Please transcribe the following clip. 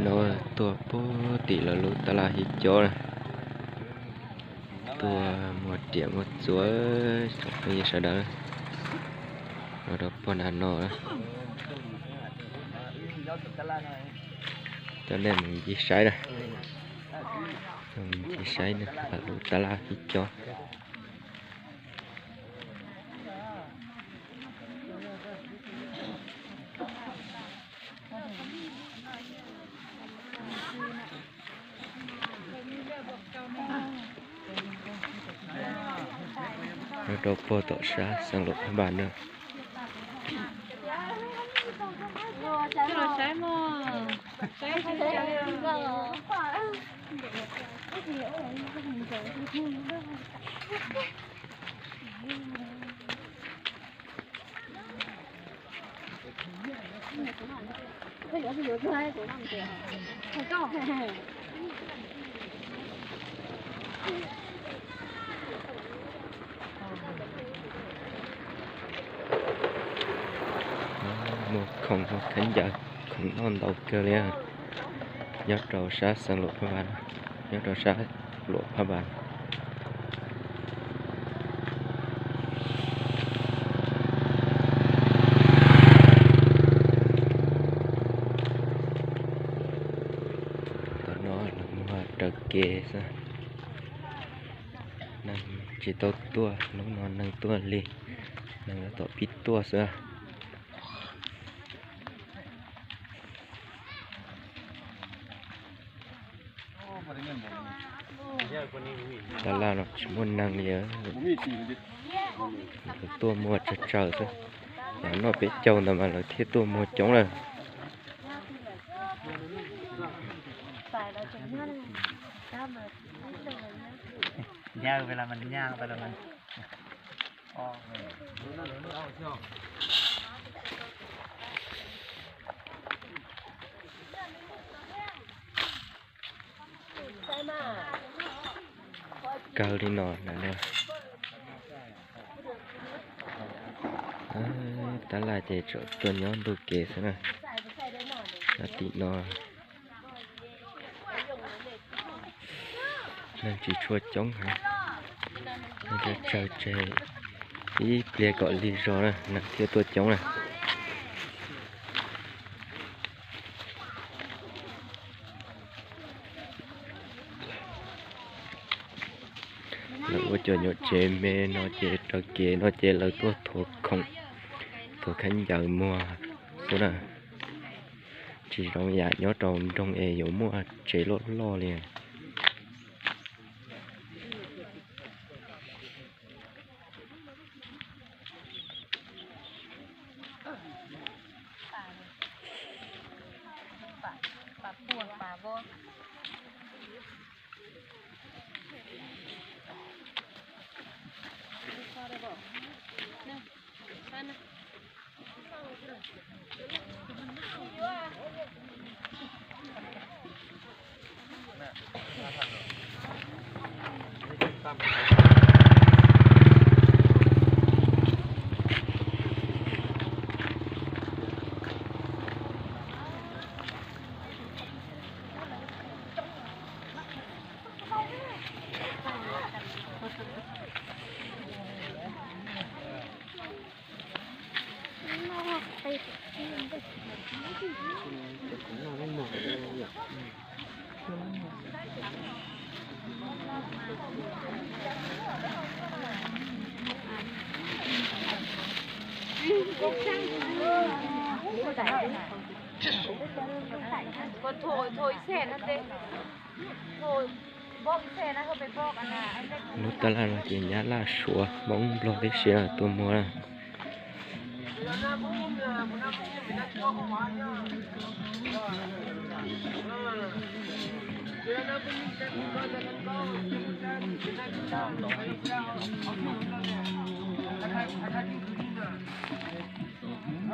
No tuaj puag tim lawv lub tab laj hib cob na, tuaj muag riam muag txuas tsoom phooj ywg sawv daws los rau puag nram no. Coj nej mus ncig saib na, mus ncig saib lawv lub tab laj hib cob. Nyob rau puag tom sab xeev Luam Phaj Npas na. Muaj khoom muaj khaub ncaws, khoom noj ntau kawg li. Nyob rau sab xeev Luam Phaj Npas, nyob rau sab Luam Phaj Npas. Tam no lawv muag raws kev xwb, neeg tsis tau tuaj, hnub no neeg tuaj lig, neeg lawv tom pib tuaj xwb. Tab laj no tsis muaj neeg li, lawv tuaj muag tsawg tsawg xwb, yav noj peb caug ntawd mas lawv thiaj tuaj muag coob lawm. Kawg li no na. Tab laj ces tseem tuaj nyob ntug kev xwb na. Nyob tim no neeg tsis tshua coob heev, neeg tsawg tsawg tseg, ib pliag kom lig zog na neeg thiaj tuaj coob na. Lawv ua cov nyuam tsev me no ces raws kev no ces lawv tuaj thuav khoom, thuav khaub ncaws muag xwb na. Tsis zoo yam nyob rau nroog es yuav muaj tsev loj loj li. Lub tab laj no ces nyab laj suav Hmoob Nplog tib si tuaj muag na.